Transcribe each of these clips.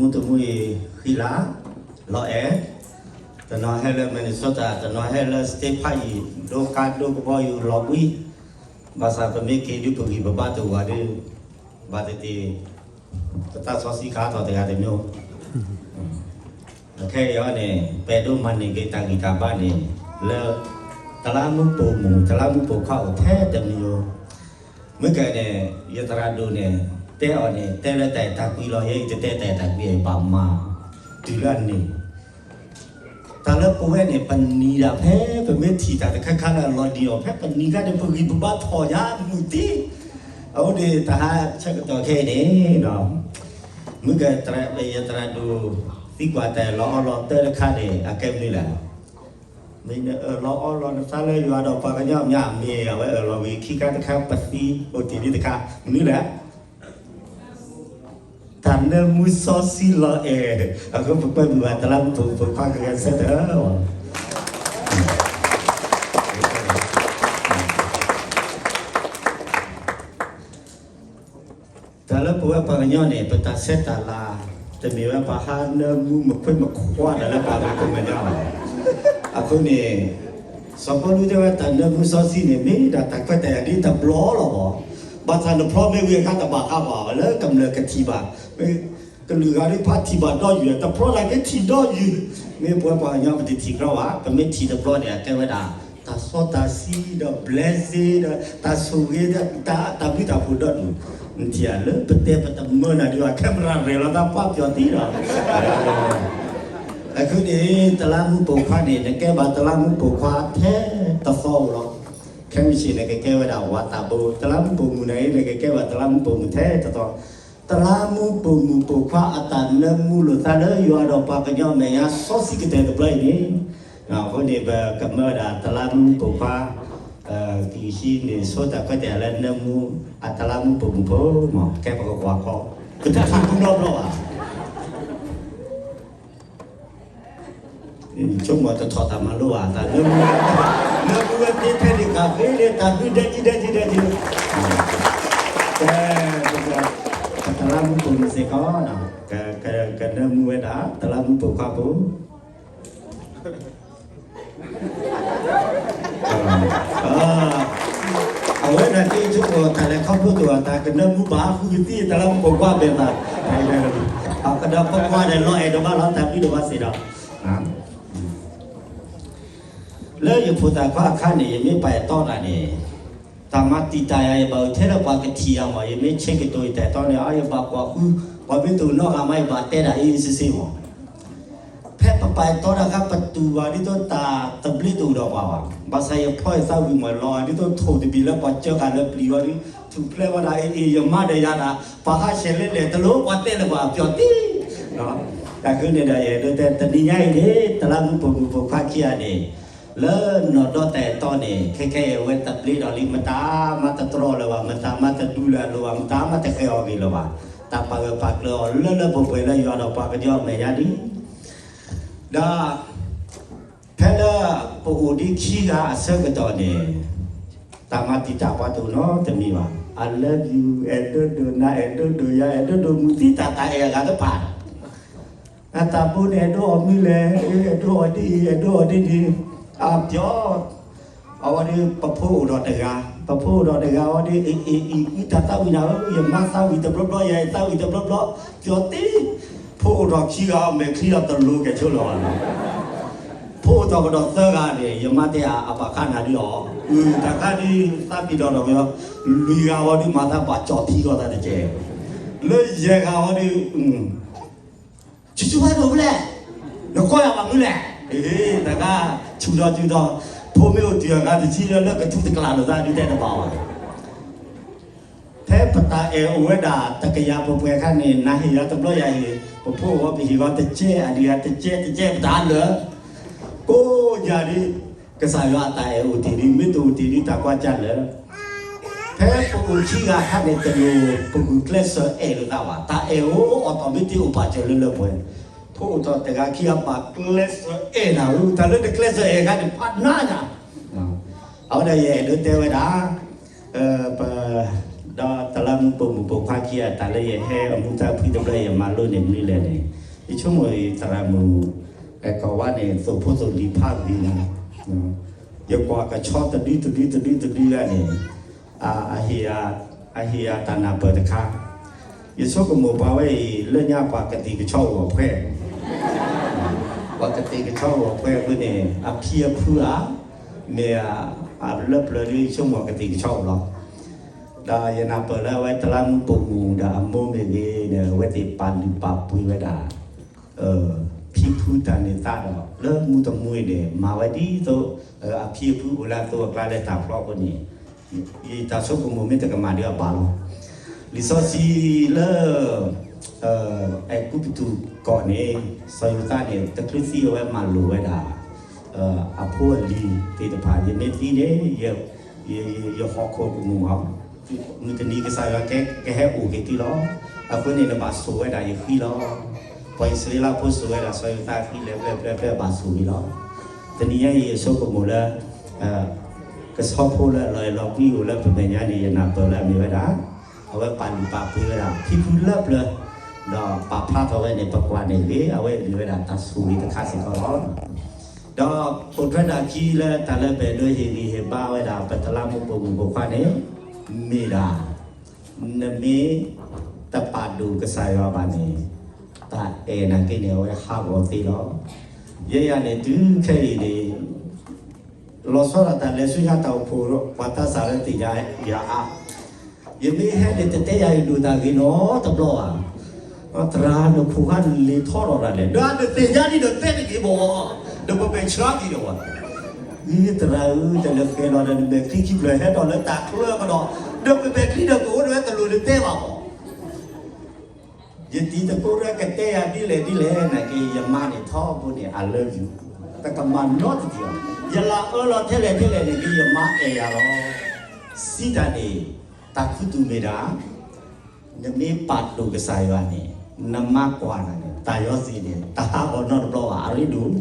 မူတမူအံၤ ဃံလၤ လီၤအဲၣ်, တနီၤဟဲလၢ Minnesota, တနီၤဟဲလၢ state ဖးယံၤ ဒိကါဒိကဘီယူၤလီၤဘှံး, ဘၣ်ဆၣ်ပမ့ၢ်က့ၤဒုးပဂံၢ်ပဘါတအိၣ်ဘၣ်ဒီး ဘၣ်သ့ၣ်သ့ၣ် ပတၢ်စီဆှံခါထီၣ်တဂၤတမံၤ ခဲအံၤန့ၣ် ပအဲၣ်ဒိးမၤန့ၢ်က့ၤတၢ်ဂံၢ်တၢ်ဘါန့ၣ် လၢ တလးမူးပိာ်မုၣ် တလးမူးပိာ်ခွါအိၣ်ထဲတမံၤဧိၤ, မ့ၢ်ကဲန့ၣ် ယသရၣ်ဒိၣ်န့ၣ် တဲအီၤန့ၣ် တဲလၢတၢ်အဲၣ်တၢ်ကွံလီၤ, ယဲအံၤတတဲတၢ်အဲၣ်တၢ်ကွံအံၤ ဘၣ်မၤတုၤလၢအန့ၣ် တၢ်လၢပဝဲန့ၣ် ပနံၤဒၣ်ဖဲ ပမ့ၢ်ထံၣ်တၢ်တခါခါလၢအလီၤနံၤအီၤ ဖဲပနံၤခါန့ၣ် ပဂံၢ်ပဘါထီၣ်ညါမုၢ်တံၢ်, အဃိန့ၣ် တၢ်ဟးဆၢကတီၢ်ခဲအံၤန့ၣ် မ့ၢ်ကဲ ယသရၣ်ဒိၣ် သံကွၢ်တၢ်လီၤအီလီၤတၢ်တခါန့ၣ် အကဲမနုၤလဲၣ်, မ့ၢ်နအၢၣ်လီၤအီလီၤနသးလၢယွၤဒီးပှၤကညီအမဲာ်ညါ မ့ၢ်အဝဲအၢၣ်လီၤဝံၤခံခါတခါ ပသံအိၣ်တ့ၢ်လံတခါ မနုၤလဲၣ် တၢ်နၢမူစီဆှံလီၤအဲၣ်, အဃိပကွဲမုာ်ဘၣ်တလးမူးပိာ်ခွါကဂဲၤဆၢထၢၣ် တၢ်လၢပဝဲပှၤကညီန့ၣ် ပတၢ်ဆဲးတၢ်လၤ တမ့ၢ်ဝဲပှၤဟးနၢမူမခွ့မခွါတၢ်လၢပှၤကညီဘၣ်. အဃိန့ၣ် စီၤပီလူးတဲဝဲတၢ်နၢမူစီဆှံန့ၣ် မ့ၢ်ဒၣ်တၢ်ခွဲးတၢ်ယာ်ဒ်တဘျီလီၤဘၣ်. ဘၣ်ဆၣ်နဖျီမ့ၢ်ဝံၤအခါတဘၣ်ဃးဘၣ်ဝဲလၢကမျၢၢ်ကထံၣ်ဘၣ်. ကလုာ်ဂၤဒ်ဖးထံၣ်ဘၣ်ဒီယုၢ် တဖျီဒၣ်က့ထံၣ်ဒီယုၢ်, မ့ၢ်ပဝဲပှၤကညီပတထံၣ်ကြီဘၣ်. ပမ့ၢ်ထံၣ်တဘျီန့ၣ် အကဲဝဲဒၣ် တၢ်စီတၢ်ဆှံဒီး blessing ဒီး တၢ်ဆိၣ်ဂ့ၤဒီး တၢ်ဘျုးတၢ်ဖှိၣ်ဒီဒူၣ်, နထံၣ်ဧါ လၢပတဲပတမၢနၤဒံးဘၣ် camera ရဲၣ်လီၤသးပှၢ်ပျီၤသံဒီး အဃိန့ၣ် တလးမူးပိာ်ခွါန့ၣ် နကဲဘၣ်တလးမူးပိာ်ခွါထဲတသီဧိၤလီၤ. ခဲမုၢ်ဆ့ၣ်န့ၣ် ကကဲဝဲဒၣ်ဝၤသးဘိ, တလးမူးပိာ်မုၣ်န့ၣ် နကကဲဘၣ်တလးမူးပိာ်မုၣ်ထဲတသီ. တလးမူးပိာ်မုၣ်ပိာ်ခွါအတၢ်နၢမူလိာ်သးလၢယွၤဒီးပှၤကညီအမဲာ်ညါစီဆှံကတၢၢ်တဘျီအံၤန့ၣ်, အဃိန့ၣ် ပကမၢဝဲဒၣ်တလးမူးပိာ်ခွါ ကဟံးန့ၢ်ဆိတၢ်ခွဲးတၢ်ယာ်လၢ နၢမူးအတလးမူးပိာ်မုၣ်ဖိမး ကဲပကကွၢ်ခီ, ပတၢ်ထံၣ်ကူဒီဘျီဘၣ်. ဆိကမိၣ်တထီၣ်တၢ်မၤလိဘၣ်, တၢ်နၢမူး, နၢမူးဝဲသ့ထဲန့ၣ် ကဃ့န့ၢ်တၢ်ဘျုးဒဲကံဒဲကံဒဲကံ, ကဲ ပတလးမူးပိာ်မုၣ်စ့ၢ်ကီး, ကနၢမူးဝဲဒၣ် တလးမူးပိာ်ခွါဖိ အဝဲဒၣ် တ့ဆိကမိၣ်တၢ်လဲၤခီဖျိတအိၣ် တၢ်ကနၢမူးဘၣ်ဃုကသံ တလးမူးပိာ်ခွါဘဲၣ်သး, အကဒီးပိာ်ခွါဒီး လီၤအဲၣ်ဒိးဘၣ်လီၤ တၢ်ဘျုးဒိၣ်ဘၣ်စ့ၢ်ဒီး လၢယဖိသၣ်ခွါအခါန့ၣ် ယမ့ၢ်ပာ်အဲၣ်တီတၢ်န့ၣ်, တၢ်မၤတံာ်တာ်ယၤ ယဘၣ်အိၣ်ထဲလၢပှၤကထံၣ်ယၤမး, ယမ့ၢ်ဆ့ကတိၤယတၢ်အဲၣ်တီန့ၣ် အါ ယဘၣ်ကွၢ်ဃု, ပှၤမ့ၢ်တအိၣ်နီတဂၤမး ယဘၣ်တဲဒၣ်အ့ၣ်စ့စ့မး. ဖဲပပာ်အဲၣ်တီတၢ်အခါ ပတူၢ်ဘၣ်ဒ်သိးတၢ်သဘျ့တအိၣ်ဒီးပှၤဘၣ်. ဘၣ်ဆၣ်ယဖျီယသးဝံၤမး လီၤဒ်သိးထိၣ်တဘ့ၣ်လၢပှၤစၢဃာ်လၢပျံၤဝဲဒၣ်, ထူၣ်ဖျဲးဝဲဒၣ်အ့ၣ်အ့ၣ် ယမါဒီးယၤဒၣ်, ပှၤဟးဆှဲးလၢလဲၣ်တလိၣ် ပှၤတဲလၢပှၤပျီၣ်တံၢ် တၢ်ဃုန့ၣ်ဒီး ယအဲၣ်ဒိးတဲ တနံၤညါအံၤန့ၣ် တလးမူးပိာ်မုၣ်ပိာ်ခွါခံဂၤန့ၣ် လၢနီၢ်ဒီတၢ်အဲၣ်တီန့ၣ် ခဲခဲအံၤအဝဲသဘျ့ဒီးလံ မတၤမၤတတြီလၢၤဘၣ်, မတၤမၤတဒူလၢၤလၢၤဘၣ်, မတၤမၤတဃဲၤအီၤဂ့ၤလၢၤဘၣ်. တၢ်ပာ်ဂၢၢ်ပာ်ကျၢၤအီၤလၢလၢပှဲၤပှဲၤလၢယွၤဒီးပှၤကညီအမဲာ်ညါလံ. ဒီး ဖဲလၢပအိၣ်ဒံးခံဂၤအဆၢကတီၢ်န့ၣ် တၢ်မၤတံာ်တာ်ပှၤတအိၣ်နီတမံၤဘၣ်. I love you, အဲၣ်ဒိးဒိၣ်နၤ အဲၣ်ဒိးဒိၣ်ယၤ အဲၣ်ဒိးဒိၣ်မုၢ်သံ တၢ်တၢ်အဲၣ်အဂၤတဖၣ် အတၢ်ဘိန့ၣ် အဲၣ်ဒိးအီၤမနုၤလဲၣ်, အဲၣ်ဒိးအီၤဒ်အံၤ အဲၣ်ဒိးအီၤဒ်န့ၣ်, အပျီ အဝဲဒၣ် ပဖိအိၣ်ဒီးတဂၤ, ပဖိအိၣ်ဒီးတဂၤဝဲဒၣ် အ့ၣ်အ့ၣ်အံၤ အံၤတၢ်သးဝံၣ်နၤဧၢ, ယမါသးဝံၣ်တဘျီဘျီ ယသးဝံၣ်တဘျီဘျီ, ပျီၣ်တံၢ်, ဖိအိၣ်ဒီးခံဂၤ အမဲာ်ချံဒီးတလိၤကဲၤဆိလၢၤဘၣ်လီၤ. ဖိအိၣ်ထီၣ်ကဒီးသၢဂၤန့ၣ် ယမါတဲအဘၣ်ဃးနၤဒ်အီၤ, အုၣ် တၢ်ခါဒ်သးပ့ၤဒီးဒီး လွံၢ်ဂၤဝဲဒၣ် မၤသးဘၣ်ကၠီၣ်ထံကီၢ်သးတကဲး, လၢယဲၢ်ဂၤဝဲဒၣ် ဆူၣ်ဆူၣ်ဝဲဒိၣ်ဖဲလဲၣ်, နကွၢ်ယၤဘၣ်မနုၤလဲၣ်, တၢ်ခါ ဆူၣ်ဒီးဆူၣ်ဒီး ဖိမ့ၢ်အိၣ်တုၤအဂၤတဆံလၢ လၢကထူတကလးလိာ်သးဒ်တဲတဘၣ်ဘၣ်. ဖဲပတၢ်အဲၣ်အိၣ်ဝဲဒၣ် တကယၤပှဲၤပှဲၤအခါန့ၣ် နၤဟ့ၣ်ယၤတဘျီယၤဟ့ၣ်, ပဖိအဂီၢ်ပဟ့ၣ်ဂီၤတကဲး အဒံးဂၤတကဲးတကဲး ပတၢ်လၢာ် ကိးယၤဒ် ကစၢ်ယွၤအတၢ်အဲၣ်အိၣ်တ့ၢ်ဒံး မ့ၢ်တအိၣ်တ့ၢ်ဒံးတၢ်ကွၢ်ကၢ်လၢာ် ဖဲပအိၣ်ခံဂၤအခါန့ၣ် တလိၣ်ပဂုာ်ကျဲးစၢးအဲၣ်လိာ်သးဘၣ်. တၢ်အဲၣ်အိၣ်အီၣ်တီၢ်မ့ၢ်တ့ၢ်အိၣ်ပာ်စၢၤလၢလၢပှဲၤပှဲၤ, ဖိအိၣ်ထီၣ်တဂၤခံဂၤဘၣ်ကျဲးစၢးအဲၣ်နၤဧၢ, တၢ်လၢတကျဲးစၢးအဲၣ်အခါန့ၣ် ဖးနါယၤ, အဝဲဒၣ်ယအဲၣ်ဒိးတဲဝဲဒၣ် ပ ဒီးတလးမူးပိာ်မုၣ်ပိာ်ခွါခံဂၤ တၢ်လၢယဟဲအမူးတၢ်ဖှံတဘျီ ယမၤလိန့ၢ်မနုၤလဲၣ်န့ၣ်, ယဆိကမိၣ်အံၤ သရၣ်မုၣ် အဲၣ်ကီၢ်ဝါန့ၣ် သိၣ်ဖိသိၣ်လံၤဖးဂ့ၤနၤ, ယကွၢ်ကဆီတဒုတဒုတဒုတဒုဂၤန့ၣ် အဟ့ၣ်ယၤတၢ်နၢ်ပၢၢ်တခါ, ယဆိကမိၣ်ပှၤဝဲအံၤ လၢညါပှၤကသ့ၣ်ကဆီအိၣ်အဖှဲ, ပှၤကသ့ၣ်ကဆီအိၣ်အဖှဲအဃိန့ၣ် အဖံအဖုဧါ, မ့ၢ်အလၢပျၢၤဒ်ယဆိကမိၣ်ကသ့ၣ်ကဆီအိၣ်လီၤ. ဒီးယနၢ်ပၢၢ်လၢအဝဲတလးမူးပိာ်မုၣ်ဒီးအမိၢ်မ့ၢ်ဂ့ၤန့ၣ် အဝဲသ့ၣ်ပာ်လုၢ်ပာ်ပှ့ၤဝဲဒၣ် ဖံဖုတၢ်န့ၢ်သါဒီး လၢမုၢ်တမူၤအံၤန့ၣ် မၤဝဲဒ်သိး အဖံအဖုအိၣ်လၢအသိးအကျါလၢတၢ်ဖျီအဃိန့ၣ်, ယတၢ်ဆိကမိၣ်မ့ၢ်တကမၣ်ဒီးအဘၣ်လီၤ. လံာ်စီဆှံလၢ အဲၤကူပတူးကီၢ်န့ၣ် စီၤယိၤသးန့ၣ် တချုးသံအဝဲမၤလိာ်ဝဲဒၣ် အဖိအလံၤသ့ၣ်တဖၣ် ယမ့ၢ်သံန့ၣ် ယဟီၣ်ခိၣ်ကမူၣ်အီၤ, မုၢ်တနံၤကစၢ်ယွၤကဟဲအိၣ်က့ၤသုလီၤ. အဃိန့ၣ် နဘၣ်စိာ်ဝဲဒၣ်ယဃံလီၤ. ပှၤအံၣ်စရ့လးဖိစိာ်ဝဲဒၣ်စီၤယိၤသးအဃံ လဲၤဖျဲၣ်ဖျဲၣ်ဖျဲၣ်ဘၣ်ဆိၣ်ဂ့ၤလီၤ. တနံၤညါအံၤယဆိကမိၣ်လၢ ကဆီဖိလၢအလီၤအဲၣ်လီၤကွံအိၣ်လၢပမဲာ်ညါန့ၣ် ယနၢ်ပၢၢ်လၢအမ့ၢ်ဝဲဒၣ် အဝဲပာ်လုၢ်ပာ်ပှ့ၤဝဲဒၣ် ဖံဖုလၢပျၢၤ, ဒီးပာ်ဖျါထီၣ်ဝဲန့ၣ် ပကွၢ်န့ၣ်ဂ့ၤ အဝဲမ့ၢ်ဝဲဒၣ်တၢ်ဆိၣ်ဂ့ၤတခါစ့ၢ်ကီးလီၤ. ဒီးပိာ်ထွဲတၢ်ခံလၢတၢ်လၢပအဲၣ်ဒိးဟ့ၣ်ဂံၢ်ဟ့ၣ်ဘါဝဲဒၣ် ပတလးမူးပိာ်မုၣ်ပိာ်ခွါန့ၣ် မ့ၢ်ဒၣ် နမ့ၢ်တပာ်ဒိၣ်ကစၢ်ယွၤဘၣ်န့ၣ် တၢ်အဲၣ်နာ်က့န့ၣ် အဝဲဟးဂီၤသ့လီၤ. ယဲယၤန့ၣ် တုၤခဲအံၤန့ၣ် လီၤဆီဒၣ်တၢ်လဲၤဆူညါတၢ်အိၣ်ဖှိၣ် ပှၤသးစၢ်လၢသ့ၣ်ညါယၤအါ, ယမ့ၢ်ဟဲန့ၣ် တတဲယၤယဒိၣ်တၢ်ဂ့ၤနီတဘျီဘၣ်. သရၣ်နခိၣ်ဃါလ့ၤထီထီၣ်တၢ်လဲၣ် ဒီးနသ့ၣ်ညါဒ်ဒီးတဲတဂ့ၤဘၣ်, ဒီးပမဲာ်ဆှးက့ၤဒီးဘၣ်. ဂ့ၤသရၣ်ဧၢ တလဲၤဃဲၤလီၤဒီးနမဲာ်ချံခံဖျၢၣ်ဟဲထီၣ်လၢတၢ်ချၢကဒီး, ဒီးပမဲာ်ချံဒီးကအိၣ်ဒီးဝဲတလိၣ်နတဲဘၣ်ဘၣ်. ယတံၤသကိးရဲကတဲယၤဒ်လဲၣ်ဒ်လဲၣ်နာ်က့ ယမါန့ၣ်ထီဘိန့ၣ် I love you, တကမၣ်နီတဒံးဘၣ်. ယလၢအၢလီၤထဲလဲၣ်ထဲလဲၣ်န့ၣ်က့ ယမါအဲၣ်ယၤလီၤ. စံးတၢ်န့ၣ် တၢ်ခူသူၣ်မ့ၢ်ဒၣ် နမ့ၢ်ပာ်ဒိၣ်ကစၢ်ယွၤန့ၣ် နမါကွၢ်တၢ်န့ၣ် တၢ်ယီသ့ၣ်န့ၣ် တဟးဂီၤနီတဘျီဘၣ် အရ့ဒိၣ်.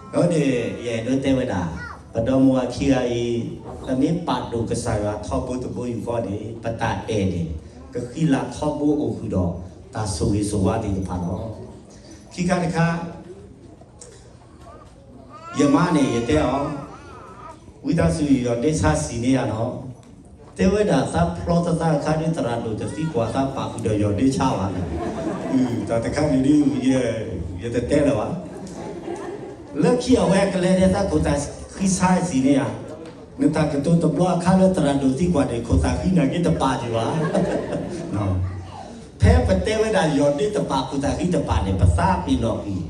အဃိန့ၣ် ယအဲၣ်ဒိးတဲဝဲဒၣ် ပဒီမါဝၤခံဂၤအံၤ ပမ့ၢ်ပာ်ဒိၣ်ကစၢ်ယွၤထီဘိတဘိယူၢ်ဃီန့ၣ် ပတၢ်အဲၣ်န့ၣ် ကဃံလၤထီဘိအိၣ်ဃုာ်ဒီး တၢ်ဆိၣ်ဂ့ၤဆိၣ်ဝါသ့ၣ်တဖၣ်လီၤ. ခံခါတခါ ယမါန့ၣ် ယတဲအီၤ, ဝံသးစူၤ ယီၢ်ဒ့ဆါစံးန့ၢ်ယၤနီၤ, တဲဝဲဒၣ်သးဖျီသးသးအခါဒ်သရၣ်ဒိၣ်တသံကွၢ်သးပာ်ဃုာ်ဒီးယီၢ်ဒ့ဆါဘၣ်. တၢ်တခါန့ၣ်ဒ် ယတတဲလၢၤဘၣ်. လၢခံအဝဲကလဲၤဒ်သးခိၣ်သးဃံဆါစံးန့ၢ်ယၤ, နတၢ်ကတိၤတဘျီအခါလၢသရၣ်ဒိၣ်သံကွၢ်န့ၣ် ခိၣ်သးဃံနာ်က့တပာ်ဒံးဘၣ်. ဖဲပတဲဝဲဒၣ်ယီၢ်ဒ့တပာ် ခိၣ်သးဃံတပာ်န့ၣ် ပသးပ့ၤနီၣ်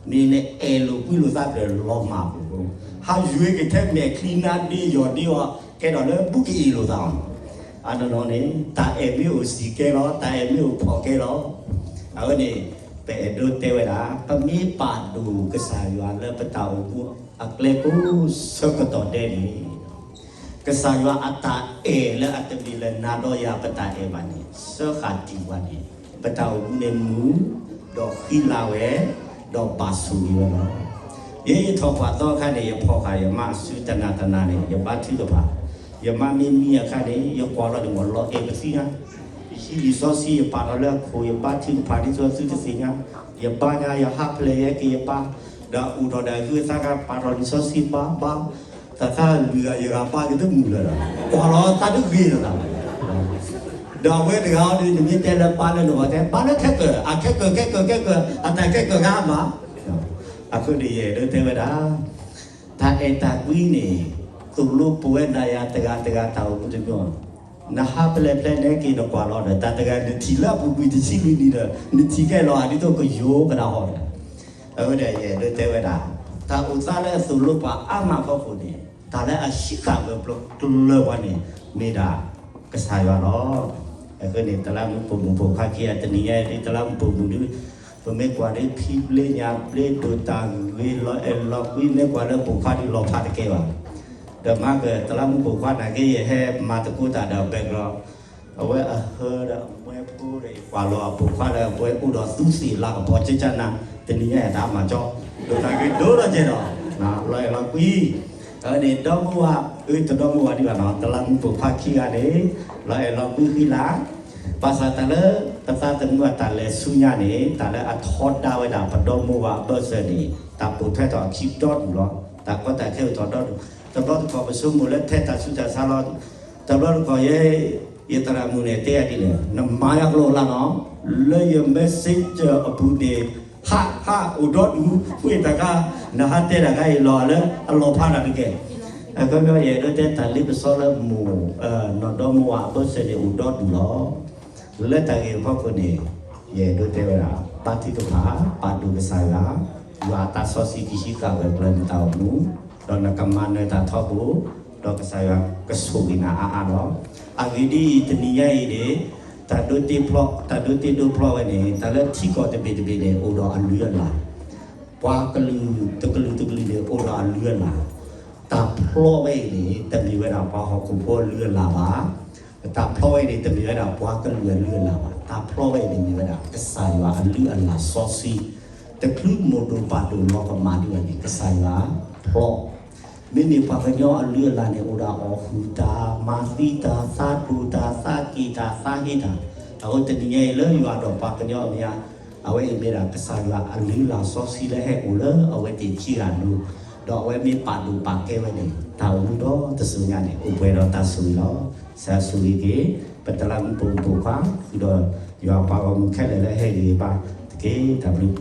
ကွံာ်, မ့ၢ်နအဲၣ်လိာ်ကွံလိာ်သးဒီးလီၤမၢ်ပူၤ, ဟးယွၤက့ၤထဲမဲာ်ချံနါဒ့ယီၢ်ဒ့အီၤ ကဲထီၣ်လၢဘူးကအ့ၣ်လိာ်သးအီၤ. အနီၢ်နီၢ်န့ၣ် တၢ်အဲၣ်မ့ၢ်အိၣ်စံၢ်ကဲလီၤ, တၢ်အဲၣ်မ့ၢ်အိၣ်ဖှီၣ်ကဲလီၤ. အဝဲန့ၣ် ပအဲၣ်ဒိးတဲဝဲဒၣ် ပမ့ၢ်ပာ်ဒိၣ်ကစၢ်ယွၤလၢပတၢ်အိၣ်မူအကျဲကိးဆၢကတီၢ်ဒဲးန့ၣ် ကစၢ်ယွၤအတၢ်အဲၣ်လၢအတမ့ၢ်လၢနၤဒီးယၤပတၢ်အဲၣ်ဘၣ်န့ၣ် စၢဃာ်တံၢ်ပှၤန့ၣ် ပတၢ်အိၣ်မူန့ၣ်မုာ်, ဒီးဃံလၤဝဲ, ဒီးဘၣ်ဆိၣ်ဂ့ၤဝဲလီၤ. ယဲယထီၣ်ပှၤသီအခါန့ၣ် ယဖီၣ်ဃာ်ယမါအစုတနၤတနၤန့ၣ် ယဘါထုကဖၣ်, ယမါမ့ၢ်မံအခါန့ၣ် ယကွၢ်လီၤန့ၣ်မ့ၢ်လီၤအဲၣ်ပသံညါ, ယဟံးလံာ်စီဆှံ ယပာ်ထီၣ်လၢအခိၣ် ယဘါထုကဖၣ်ဒ်သိးသုတသ့ၣ်ညါ, ယဘါညါ ယဟးဖျဲၣ် ယဟဲက့ၤယဘါ, ဒီးအိၣ်ထီၣ်ဒီးအဟုအသးခါ ပာ်ထီၣ်လံာ်စီဆှံဘါဘါ, တၢ်သးလွံၢ်ဂၤယဂၤဘါက့ၤတမုာ်လၢၤဒီး ကွၢ်လီၤသးတဂ့ၤလၢၤဘၣ်. ဒီးအဝဲတဂၤအံၤဒီး နမ့ၢ်တဲလၢဘါလၢနဂီၢ်တဲ ဘါလၢခဲကၢၢ်, အခဲကၢၢ်ခဲကၢၢ်ခဲကၢၢ် အတၢ်ခဲကၢၢ်ဂၤမး. အဃိန့ၣ်ယအဲၣ်ဒိးတဲဝဲဒၣ် တၢ်အဲၣ်တၢ်ကွံန့ၣ် သိၣ်လိပဝဲဒၣ်ယၤတဂၤတဂၤတၢ်အိၣ်မူတမံၤ, နဟးဖဲလဲၣ်ဖဲလဲၣ်န့ၣ်က့ၤနကွၢ်လီၤဒီး တၢ်တဂၤနထံၣ်လၢအပူၤကွံာ်တဆံလွံၢ်နံၣ်ဒီး နထံၣ်ကဲလီၤအဒ်သိးကယိကနၣ်ဟီၣ်ဒီး အဝဲဒၣ်ယအဲၣ်ဒိးတဲဝဲဒၣ် တၢ်အိၣ်သးလၢအသိၣ်လိပှၤအါမးအဖီခိၣ်န့ၣ် တၢ်လၢအဟံးဃာ်ဂၢၢ်ကျၢၤပှၤန့ၣ် မ့ၢ်ဒၣ် ကစၢ်ယွၤလီၤ. အဃိန့ၣ် တလးမူးပိာ်မုၣ်ပိာ်ခွါခံဂၤ တနံၤညါအံၤဒ်တလးမူးပိာ်မုၣ်ဒ် ပမ့ၢ်ကွၢ်ဒ်ဖံဘျ့ညၣ်ဘျ့ဒိၣ်တၢ်ဂ့ၤလီၤအဲၣ်လီၤကွံ မ့ၢ်ကွၢ်လၢပိာ်ခွါဒ်လီၤဖးတကဲဘၣ်. ဒီးမၤကတလးမူးပိာ်ခွါနာ်က့ ယဟဲမၤသကိးတၢ်ဒီး background အဝဲအဟၢဒီးအမွဲဖိဒီး ယကွၢ်လီၤအပိာ်ခွါလၢအဝဲအိၣ်ဒီးသူသ့ၣ်လၤကပီၤကကနၤ တနံၤညါအံၤတၢ်မၤကၠီ ဒိၣ်တၢ်ဂ့ၤဒိၣ်လီၤကဲဒီး လီၤအဲၣ်လီၤကွံ အဝဲန့ၣ်ဒီပုၢ်ဝဲၢ် အၢ တဒီမိၢ်ဝၤဒံးဘၣ်နီၤ, တလးမူပိာ်ခွါခံဂၤန့ၣ် လီၤအဲၣ်လီၤကွံဃံလၤ, ဘၣ်ဆၣ်တၢ်လၢ ပသးသမူအတၢ်လဲၤဆူညါန့ၣ် တၢ်လၢအထီဒါဝဲဒၣ်ပဒီမိၢ်ဝၤအဘၢၣ်စၢၤန့ၣ် တၢ်ပိာ်ထွဲထီၣ်အခံဒီဒူၣ်လီၤ. တၢ်ကီတၢ်ခဲအိၣ်ထီၣ်ဒီဒူၣ်, တဘျီတခီၣ်ပဆိကမိၣ်လၢထဲတၢ်ဆူးတၢ်ဆါလီၤ. တဘျီတခီၣ်ယဲ ယသရၣ်မုၣ်န့ၣ် တဲယၤဒ်လဲၣ်, နမၤယၤကျိၤလၢနီၤ, လၢယ messenger အပူၤန့ၣ် ဟးဟးအိၣ်ဒီဒူၣ်, ဝ့ၢ်တၢ်ခါ နဟးတဲတၢ်ခါအံၤလီၤလၢအလီၤဖးတၢ်တက့ၢ်. အခီပညီ ယအဲၣ်ဒိးတဲတၢ်လ့ပစီလၢမိၢ် နီၢ်ဒီမိၢ်ဝၤအဘၢၣ်စၢၤန့ၣ်အိၣ်ဒီဒူၣ်လီၤ. လၢတၢ်ဂ့ၢ်အဖီခိၣ်န့ၣ် ယအဲၣ်ဒိးတဲဝဲဒၣ် ဘါထုကဖၣ် ပာ်ဒိၣ်ကစၢ်ယွၤ, ယွၤအသးစီဆှံကဟံးဃာ်ဂၢၢ်ကျၢၤနတၢ်အိၣ်မူ, ဒီးနကမၤနၢၤတၢ်ထီဘိ, ဒီးကစၢ်ယွၤကဆိၣ်ဂ့ၤနၤအါအါလီၤ. အဂ့ၢ်ဒ်အံၤ တနံၤညါအံၤန့ၣ် တၢ်ဒိတ့ဖျီ တၢ်ဒိတ့ဒိဖျီဝဲန့ၣ် တၢ်လၢထံကီၢ်တဘ့ၣ်တဘ့ၣ်န့ၣ် အိၣ်ဒီးအလုၢ်အလၢ်, ပှၤကလုာ်တကလုာ်တကလုာ်န့ၣ် အိၣ်ဒီးအလုၢ်အလၢ်, တၢ်ဖျီဝဲအံၤန့ၣ် တမ့ၢ်ဝဲဒၣ်ပှၤဟီၣ်ခိၣ်ဖိအလုၢ်အလၢ်ဘၣ်. တၢ်ဖျီဝဲအံၤန့ၣ် တမ့ၢ်ဝဲဒၣ်ပှၤကလုာ်အလုၢ်အလၢ်ဘၣ်. တၢ်ဖျီဝဲအံၤန့ၣ် မ့ၢ်ဝဲဒၣ်ကစၢ်ယွၤအလုၢ်အလၢ်စီဆှံ, တချုးမိၢ်ဒိၣ်ပၢ်ဒိၣ်လီၤကမၣ်ဒံးဘၣ်န့ၣ် ကစၢ်ယွၤဖျီ မ့မ့ၢ်ပှၤကညီအလုၢ်အလၢ်န့ၣ် အိၣ်ဒီးအီၣ်ဃုာ်တၢ်, မၤသံတၢ်, သးဒိၣ်တၢ်, သးက့ၢ်တၢ်သးဟ့တၢ်. အဃိတနံၤညါအံၤလၢယွၤဒီးပှၤကညီအမဲာ်ညါ, အဝဲအံၤမ့ၢ်ဒၣ်ကစၢ်ယွၤအလုၢ်အလၢ်စီဆှံလၢဟဲအိၣ်လၢအဝဲသ့ၣ်ခံဂၤအလိၤ, ဒီးအဝဲမ့ၢ်ပာ်ဒိၣ်ပာ်ကဲဝဲန့ၣ် တၢ်အိၣ်မူဒီတစိၤညါန့ၣ် အိၣ်ပှဲၤဒီးတၢ်ဆိၣ်ဂ့ၤလီၤ. ကစၢ်ယွၤဆိၣ်ဂ့ၤက့ၤ ပတလးမူပိာ်မုၣ်ပိာ်ခွါ ဃုာ်ဒီးယွၤပှၤဂီၢ်မုၢ်ခဲလၢာ်လၢဟဲဂ့ၤဂ့ၤဘၣ်တက့ၢ်. တၢ်ဘျုး